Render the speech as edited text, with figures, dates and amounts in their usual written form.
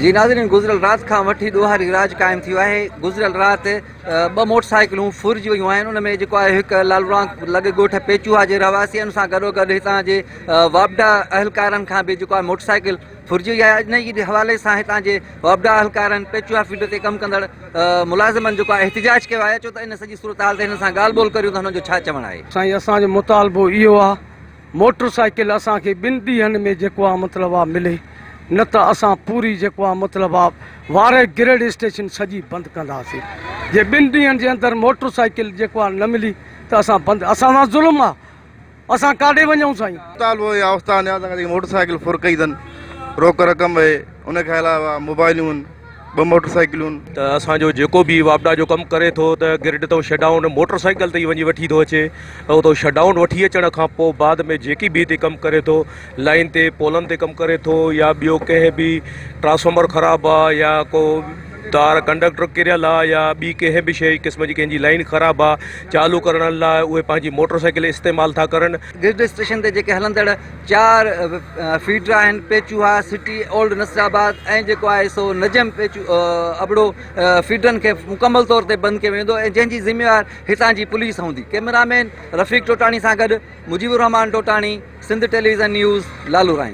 جي ناظرين گذريل رات کان وٺي ڏوهاري راڄ قائم ٿي ويو آهي گذريل رات ٻه موٽر سائيڪلون ڦرجي ويون آهن ان ۾ جيڪو آهي هڪ لالورانڪ لڳ ڳوٺ پيچوها جي رهواسي ان سان گڏو گڏ هتان جي واپڊا اهلڪارن کان به جيڪو آهي موٽر سائيڪل ڦرجي وئي آهي ان جي حوالي سان هتان جي واپڊا اهلڪارن پيچوها فيلڊ تي ڪم ڪندڙ ملازمن جيڪو آهي احتجاج ڪيو آهي اچو ته ان سڄي صورتحال تي هنن سان ڳالهه ٻولهه ڪريون ته هنن جو ڇا چوڻ آهي. سائين اسان جو مطالبو اهو آهي موٽر سائيڪل اسان کي ٻن ڏينهن ۾ جيڪو آ مطلب آ ملي نه ته اسان پوري جيڪو آ مطلب آ وارهه گريڊ اسٽيشن سڄي بند ڪنداسين جي ٻن ڏينهن جي اندر موٽر سائيڪل جيڪو آ نه ملي ته اسان بند اسان سان ظلم آ اسان ڪاڏي وڃون سائين. مطالبو اهي آ استاد نياز کان جيڪي موٽر سائيڪل ڦر ڪئي اٿن روڪ رقم اهي ان کان علاوه موبائلون ٻه موٽر سائيڪلون. ته اسان جو جيڪو به واپڊا جو ڪم ڪري ٿو ته گرڊ تان شٽ ڊائون موٽر سائيڪل تي ئي وڃي وٺي ٿو اچي ۽ اتان شٽ ڊائون وٺي اچڻ کان پوء بعد ۾ جيڪي به هتي ڪم ڪري ٿو لائين تي پولن تي ڪم ڪري ٿو يا ٻيو ڪنهن به ٽرانسفارمر خراب آ يا ڪو تار ڪنڊڪٽر ڪريل آ يا ٻي ڪنهن به شيء قسم جي ڪنهن جي لائين خراب آ چالو ڪرڻ لاء اهي پنهنجي موٽر سائيڪل استعمال ٿا ڪرن. گرڊ اسٽيشن تي جيڪي هلندڙ چار فيڊر آهن پيچوها، سٽي، اولڊ نصيرآباد ۽ جيڪو آهي سو نجم پيچو ابڙو فيڊرن کي مڪمل طور تي بند ڪيو ويندو ۽ جنهن جي ذميوار هتان جي پوليس هوندي. ڪئميرا مين رفيق ٽوٽاڻي سان گڏ Mujeeb ur Rehman Totani, Sindh television news, Lalo Rain.